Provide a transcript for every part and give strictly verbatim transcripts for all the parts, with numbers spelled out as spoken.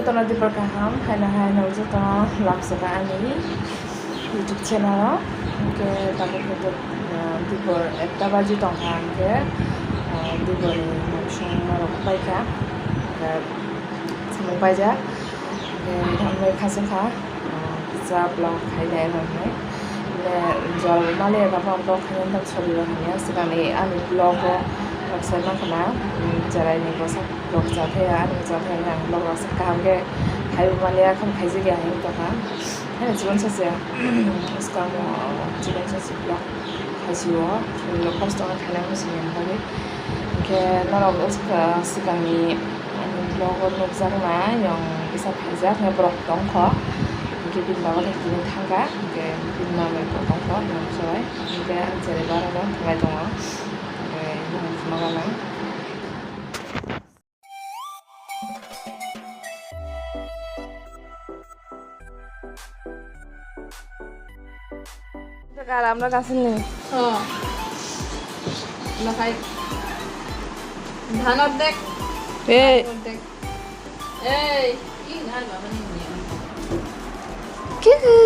Tono dipor kaham, haino haino joto lamsaka ani YouTube channel o. Hwnkhe tabuk hwnkhe, ah, dipor ekta baji tongkha hwnkhe, ah, dipor ni mungsong norok paikha. Hwnkhe samung paijak. Hwnkhe hambai khachang kha, ah, kisa vlog khainai rokni. Hwnkhe jol mali eba vlog khainai wngkha sori rok hamya. Swkangni ani vlog o rok sai mankha na, um, cherai ni bwsa. Vlog chathaya, ani chathaya, ang vlog rok se kaham khe khai bo maliya, kham khaijak ya, ang tongkha. Haino chikon sacha, swkang o chikon sacha vlog khaisio, vlog kosto khe khainai mani simi bagwi. Hinkhe norok swkang, swkangni ani vlog o nukjakna, yang kisa phaijak, hwnkhe borok tongkho. Hinkhe bini baba khe tini thangkha, hinkhe bini mamai bo tongkho, yang chwrai. Hinkhe ang cherai bara no thanglai tongo. Hinkhe yang phunukha lang. Garam na kasini. Oh. Nakai. Dhan ordek. Hey. Ordek. Hey. Ki dhan baba ni ni. Kiku.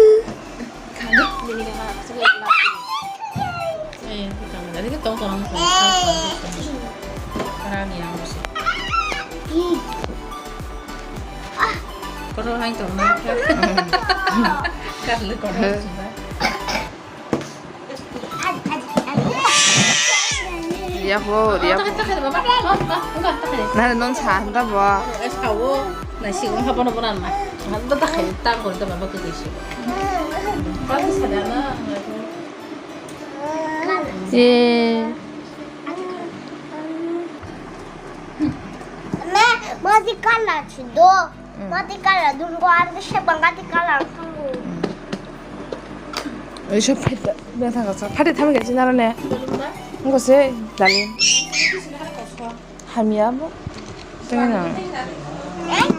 Koro hai tong na. Karle koro hai tong na. Riak bo, riak bo. Nare non sa handa bo. Sao na si ung habo no bonan ma. Handa ta khai ta ko ta baba ke si. Ba sa da na. Eh. Me, mati kala chido. Mati kala dun ko ar se bangati kala. Oiso phaita, bethang kasa. Phatai thami khe chinaro ne. Ngo se, dali. Hamya bo. Tengena.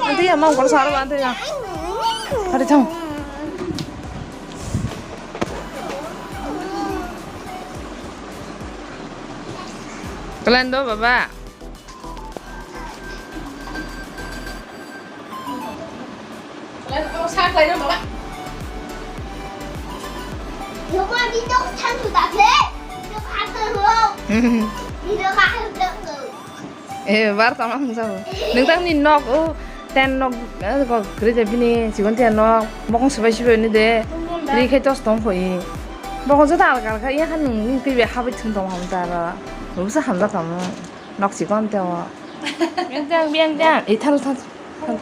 Ante ya, mang kor saro ante ya. Phatai thang. Kalendo, baba. Eh, bar tama hung sao. Nung tang ni nok, oh, ten nok, eh, kok kerja bini, cikon ten nok, bokong sebai sebai ni de, ri khai tos tong koi. Bokong jota alka alka, iya kan nung ni twi be habit thung tong ham ta ra. Rusa hamjak tamo. Nok chikon te o. Biang jang, biang jang. Eh, thal, thal, thal.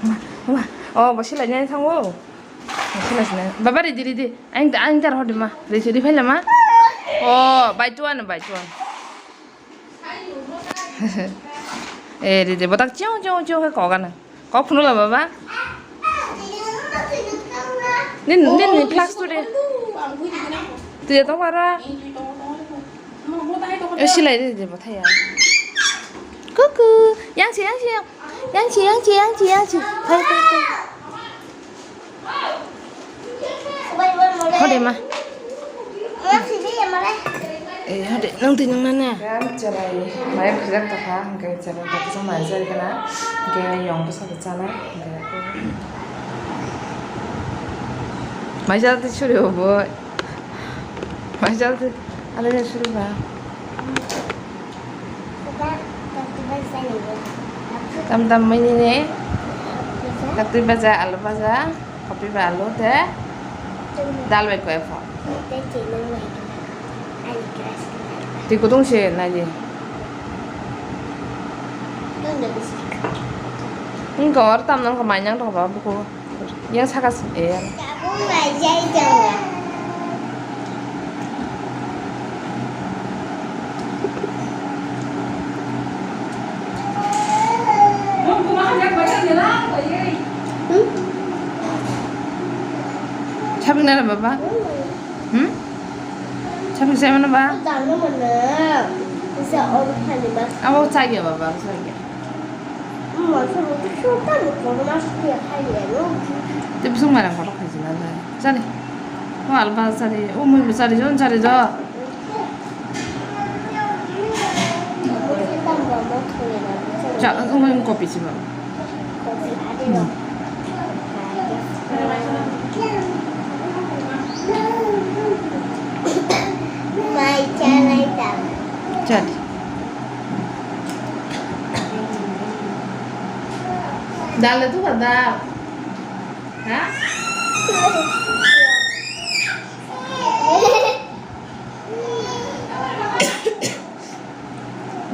Ma, ma. Oh, bo silai nai thango. Bo silai sinai. Baba, ready, ready. Ang, ang tar hodi ma. Ready, ready, phaila ma. Oh, by two one, by two one. Eh, ready. Botak chiu, chiu, chiu, khe kogan. Kok phunukla baba. Nin, nin, nin flask tu de. Tu ya tong para. E silai de de bathai ya. Kuku. Yang si, yang si, yang. Yang si, yang si, yang si, yang si. Hai, hai, hai. Hode ma. Eh, hode, nang twi nang nane. Kan cherai, mai khajak tokha, hingke cherai tokha, mai jari kana, hingke yong bwsa bo chanai, hingke. Mai jari twi suri obo. Mai jari twi, ale jari suri ba. Tam tam mai ni ne. Kaisa? Kaisa? Kaktwi baja, alu baja, kopi ba alu te. Chum. Dal bai koi pho. Te chini mai kena. Ani keras kena. Twi kutung se nai di. Tunda bisi. Wngkha oro tam nang kha mai nang tong ba buku. Yang saka se, eh. Tabuk naijak tongo. Hmm? Sabik nana baba? Hmm. Hmm? Sabik saya mana ba? Dano mana? Bisa orang tadi mas. Abo saya baba, saya. Tei bwswk mairang kotor khaijina le. Chari. O alba chari. O mui bo chari jo, chari jo. Ang, ang, ang kopi si ba. Mai chalai ta. Chal. Dal tu ka dal. Ha?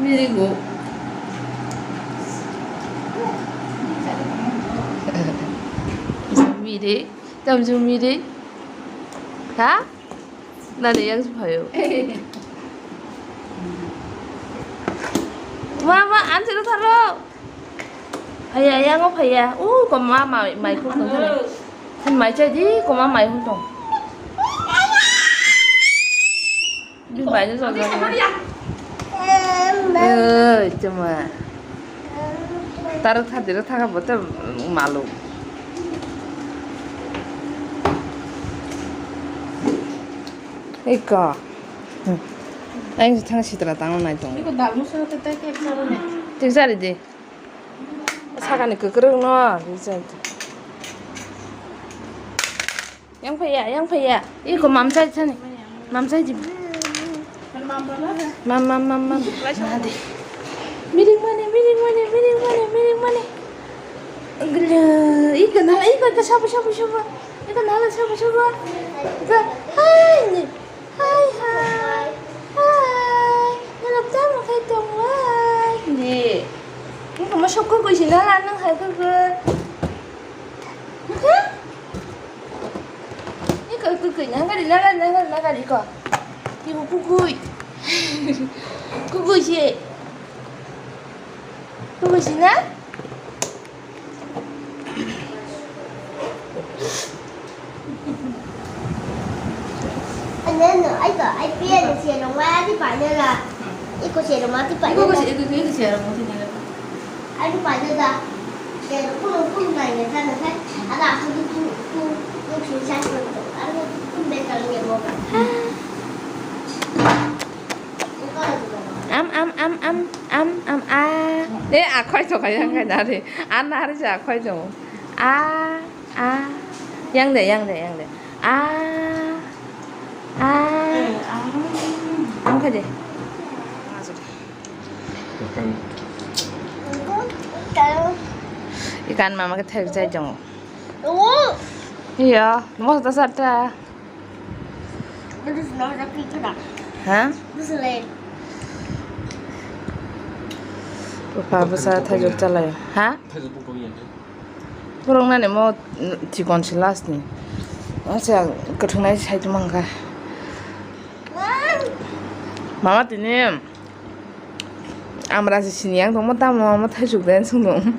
Very good. Miri, tam ju miri. Ha? Nani yang supayo. Mama, anjir tharo. Phaiya, yango phaiya. Uh, ko ma, ma, mai khuk tong thani. Than mai chai di, ko ma mai hun tong. Bini bai no jol jol. Oi, chuma. Taro thadi ro thaka bote malu. Iko. Ang thang sitra tang nai tong. Iko dal musa te te ke. Tik sari di. Sakani kwkwrwng no rijak. Yang phaiya, yang phaiya. Iko mamsai sani. Mamsai di. Mam, mam, mam, mam. Nadi. Miring mani, miring mani, miring mani, miring mani. Gulu, iko nala, iko, iko, sabo, sabo, sabo. Iko nala, sabo, sabo. Iko, hai, ni. Hai, hai. Hai. Nalap tamo khai tong lai. Ni. Nung kama sok kukui si nala nung hai kukui. Nukha? Ni kukui kukui nang kari nang kari nang kari nang kari ko. Ni kukui. Kukui si. Kukui si na? Ano, ano, ay ka, ay piya na siya nung wala di pa na la. Iko siya nung mati pa na la. Iko siya, iko, iko siya nung mati na la. Ay di pa na la. Siya nung kung, kung na ya sa na sa. Ala, aku di kung, kung, kung siya sa kung. Ano, kung beta nung ya mo ka. Am, am, am, am, am, am, a. Eh, akhoi to kaya ngai nari. An nari sa akhoi to. A, a. Yang de, yang de, yang de. A, a. Ang kha de. Ikan mama ke thek jai jong. Iya, mo ta sa ta. Ha? Bwpha bwsa thaijuk chalaio. Ha? Borok nani mo chikon se last ni. Asa kwthwngnai sai tongma hwnkha. Mama tini. Amra se sini yang tongma tamo mama thaichuk de sung dong.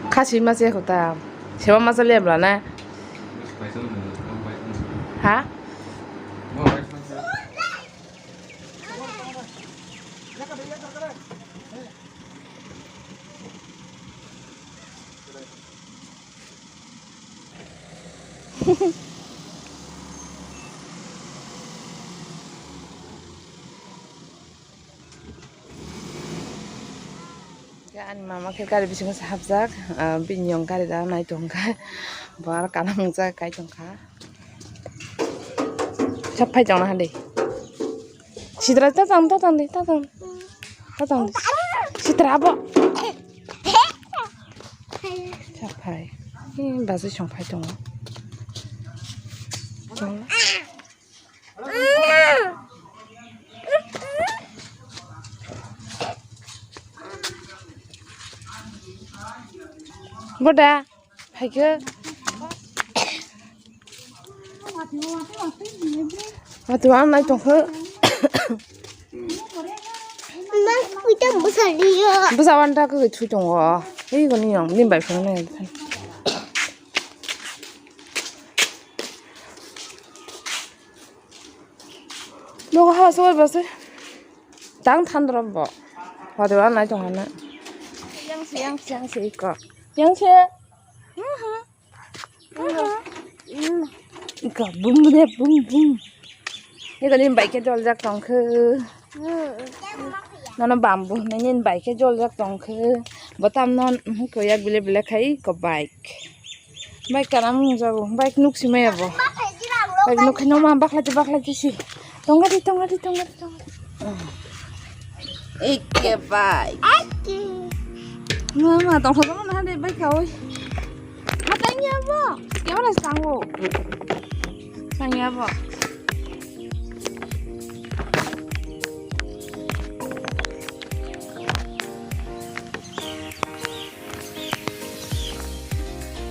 Khasi ma se kota. Seba ma chale bla na. Ha? Ani mama khe gari bisingo se hapjak, ah, bini yong gari da nai tongkha, bo aro kana mungjak kai tongkha. Sab phai tongna hande. Sidra ta tang, ta tang de, ta tang. Ta tang de. Sidra abo. Saphai. Eh, bazai songphai tongo. Tong. Boda, phaikhe. Wati wang nai tongkhe. Ma, kuita bwsa liya. Bwsa wanta khe thui tongo. Ei goni yang, ni bai phone nai. Nogo ha soi bose. Tang thandro bo. Wati wang nai tongkhe na. Yang se, yang se, yang se iko. Yang se. Ika bum de bum bum. Ika ni bike doljak tongkhe. Nono bambu hinwi nini bike khe joljak tong khe, bo tamno, mhm, koyak bile bile khai ko bike. Bike kana mung jago, bike nuk simaya bo. Bike nuk kheno ma bakhlai bakhlai si. Tongadi, tongadi, tongadi, tongadi. Ikke bike. Mama, tong khoto na de bike khawi. Matanya bo. Kemana sango? Tanya bo.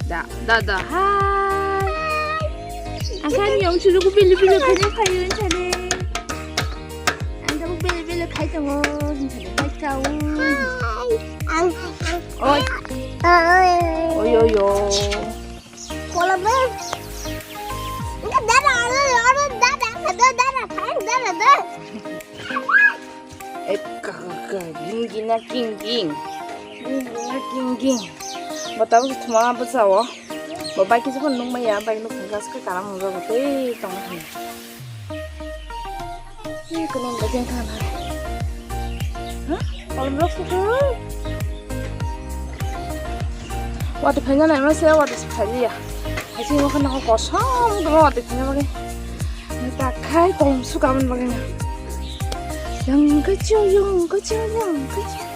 Da, da, da. Hai. Akan yang chulu ku bili bili khayo khayo chale. Ang tak bili bili khai tongo. Hai kau. Oi. Oi oi oi. Kola be. Dada, dada, dada, dada, dada, dada. Ekka, ekka, gingina, ging, ging. Gingina, ging, ging. Bo tabuk se thuma bwsao. Bo bike kisa phano nukmaya, bike nukha khe kalam wngjago tei tongma hwnwi. Ih, kwnwi bagwi wngkha na. Ha? Kolom rok susu. Watwi phaina naima se, watwi se phailiya. Haisi wngkha na kosom wngkha watwi phaina bagwi. Takhai kolom suka man bagwi na. Yang kachung, yang kachung, yang kachung.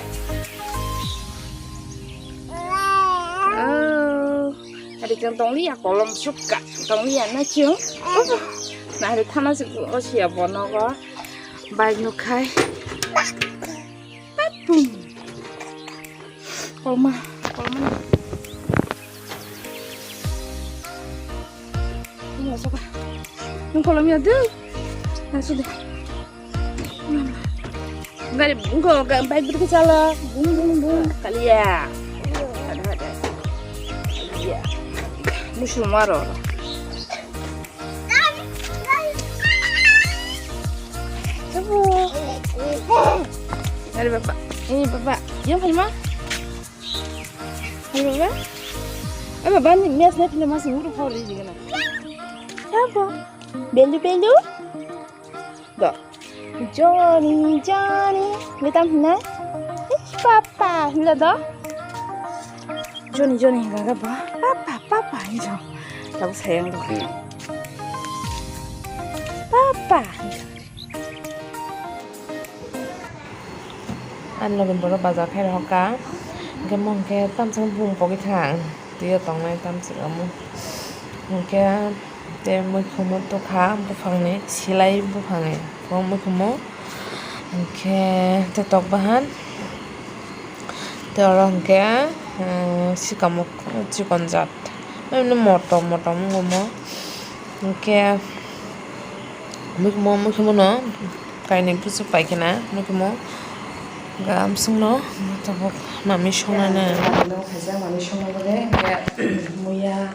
Oh, hari kang tongliya kolom suka, tongliya na chung. Na hari thana sik o siya bono go. Bike nukhai. Pum. Kolma, kolma. Ini masuk ah. Nung kolom ya deh. Masuk deh. Gari bungko ga bike budi chala bung bung bung kaliya. Ada ada. Iya. Musuh maro. Gari bapa. Ini bapa. Yang kali mah? Ini bapa. Eh bapa ni mes na pina mas nguru kau di jigana. Siapa? Belu belu. Do. Johnny, Johnny. Betam hina. Ish, papa. Hila do. Johnny, Johnny hingga ga ba. Papa, papa. Hingga. Tahu sayang do. Papa. Ani loge borok bazar khai rohor ka. Hingke mo hingke tamsa bung pogwi thang. Twiyo tongnai tamswk omo. Hwnkhe tei muikhumu tukha buphangni, silai buphangni bo muikhumu. Hwnkhe tei tok bahan tei oro hwnkhe, um, sikamo chikon jat, emni motom motom wng omo. Hwnkhe. Muikhumo, muikhumo no kainwi bwswk pai khe na, muikhumo ga bwswk no tabuk mami songna na. Kaisa mami songna bagwi hwnkhe muya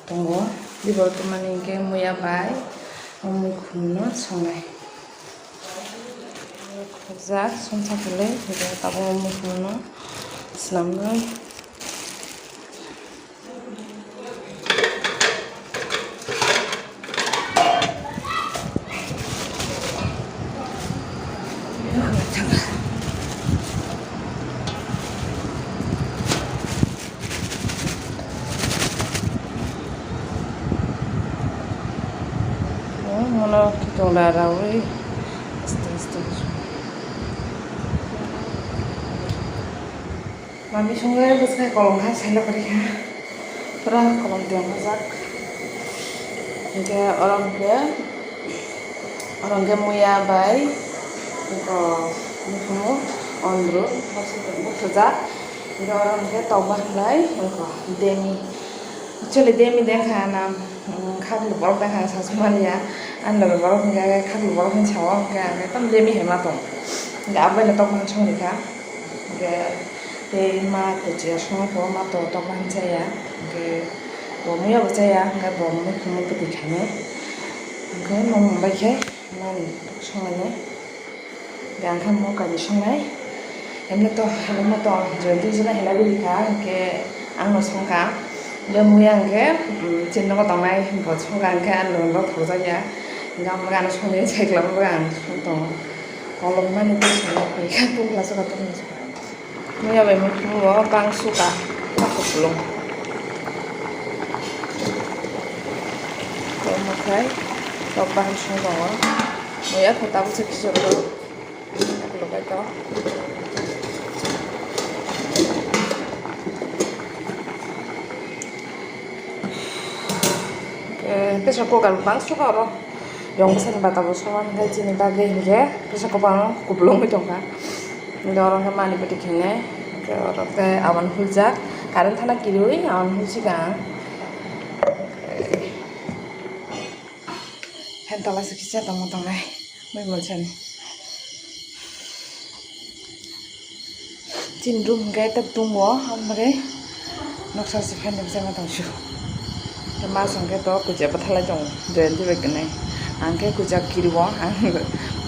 tongo, bibol twmani hwnkhe muya bai o muikhumo no songnai. Khajak songsa kwlwi hwnkhe tabuk o muikhumo no swnamnai. Mono kitongra raui aste aste. Mami songwi bwswk kolom hai sailok rikha, pura kolom tiyang hajak. Hwnkhe oro hwnkhe, oro hwnkhe muya bai, hwnkhe muikhumu ondru, bwswk bukhujak. Hwnkhe oro hwnkhe tokma hwnlai, hwnkhe demi. Actually, demi dengkha na, um, khaklu borok dengkha na sasu manya. Ani loge borok hwnkhe khaklu borok hinwi sao, hwnkhe ang ekdom demi hai ma tong. Hwnkhe abo bai no tokma song rikha. Hwnkhe tei ma to chair song kho, ma to tokma hinwi chaya. Hwnkhe bo muya bo chaya, hwnkhe bo muikhumu bwtwi khainai. Hwnkhe mung bai khe mani songlainai. Hwnkhe ang khe mo kainwi songnai. Emne to, emne to join twi jona hela bili kha, hwnkhe ang no songkha. Hwnkhe muya hwnkhe, um, chini nogo tongnai bo songkha, hwnkhe ang no thokjak ya. Hwnkhe ang songwi chai khlama bagwi ang song tongo. Kolom mani tei sini koi kha tungla saka tungla saka. Muya bai mukhumu o bang suka. Kuplung. Tei mukhai tok baham song tongo. Muya kho tabuk se kisa bro. Lokai to. Eh, pressure cooker bang suka oro. Yong bwsani bata bo soman hwnkhe chini bagwi hwnkhe pressure cooker no kuplungwi tongkha. Hwnkhe oro hwnkhe mani bwtwi khainai. Hwnkhe oro khe awan huljak. Current thana kirwi awan hulsika ang. Fan tola se kisa tongma tongnai. Bai monsani. Chini room hwnkhe ta tungo, ang bagwi noksa se fan ni bwskango tongsu. Ta mas hwnkhe to kuchia bwthalai tongo, drain twi bai gwnai. Ang khe kuchia kiriwo, ang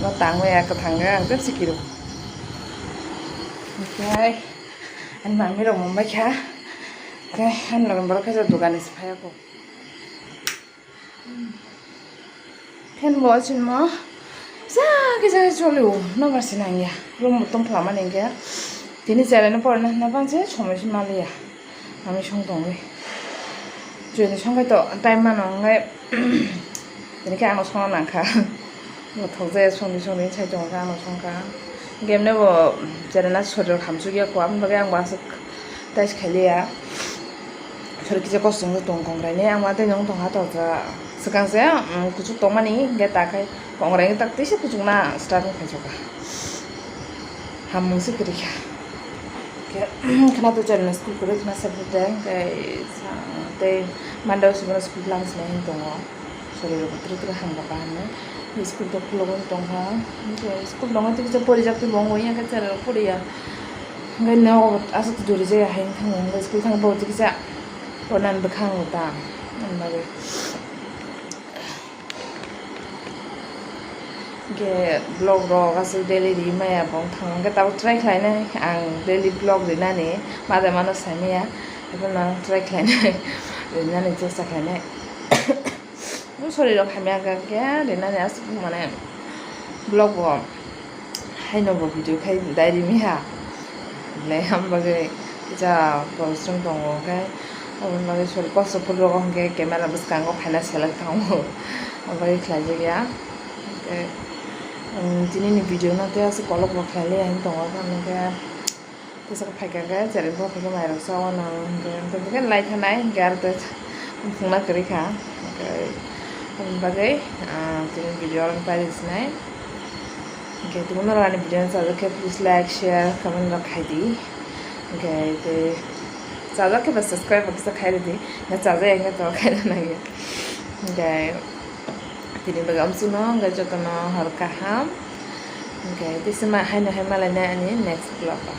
no tangwi ya kwthang khe ang tepsi kiriwo. Hwnkhe ani mami rok mumbai kha, khe ani loge borok khe dogan ni se phaiya kho. Fan bo chinmo kisa kisa cholio, nobar se nangya. Room bo tongphla mani hwnkhe tini cheraino porina hwnna bangse somoi se maliya. Ami song tongwi. Chwini song khai to time mano hwnkhe tini khe ano songna nangkha. Bo thokjaya songni songni sai tongo khe ano songkha. Hwnkhe emne bo cheraina sorir hamsukya kho, aboni bagwi ang bo aswk tais khailiya. Sori kisa kosong se tong kongrai ni, ang ma tei nong tong ha torja. Swkang se, um, kuchuk tongmani, hwnkhe ta khai kongrai ni tak tei se kuchuk na start wng khai jokha. Hamung se kwrwi kha. Khe, khna to cheraino school kwrwi khna se bwteng, tei sa-, tei Monday o se bono school lang sinai hwn tongo. Sori rok twrwi twrwi hamjak ka hinwi. School to khulugwi tongkha. School tongo tei kisa porijak tei bo wngwi ya khe chera rok poriya. Hwnkhe nogo aswk jori jaya hai wngkha, hwnkhe school thang bo tei kisa pornani bwkha wngkha ta. Ani bagwi. Hwnkhe vlog rok aswk daily ri maya bo wngkha. Hwnkhe tabuk try khlainai ang daily vlog rinani. Mada mano saimaya. Haikhe no try khlainai. Rinani chesta khlainai. Bo sori rok hamya khe rinani aswk mane vlog bo haino bo video khai dai rimi ha. Belai ham bagwi kisa porishrom tongo khe aboni bagwi sori kosto phuru rogo hwnkhe camera bwskango phaina selek thango. Aboni bagwi khlaijakya. Hwnkhe, um, tini ni video no tei aswk kolok bo khlai liya hinwi tongo hwnkhe. Teisa khe phaikha khe, cheraino phaikha mairok sa uanw hwnkhe, hwnkhe lai thanai, hwnkhe aro tei phungna kwrwi kha. Hwnkhe aboni bagwi, ah, tini video oro pairi sinai. Hwnkhe tini norok ani video no chajak khe, please like, share, comment rok khai di. Hwnkhe tei chajak khe ba subscribe bo kisa khai rw di. Hwnkhe chajak ya hwnkhe to khai rw nangya. Hwnkhe tini bagwi amsukno, hwnkhe jotono hor kaham. Hwnkhe tei se ma haino hai malainai ani next vlog o.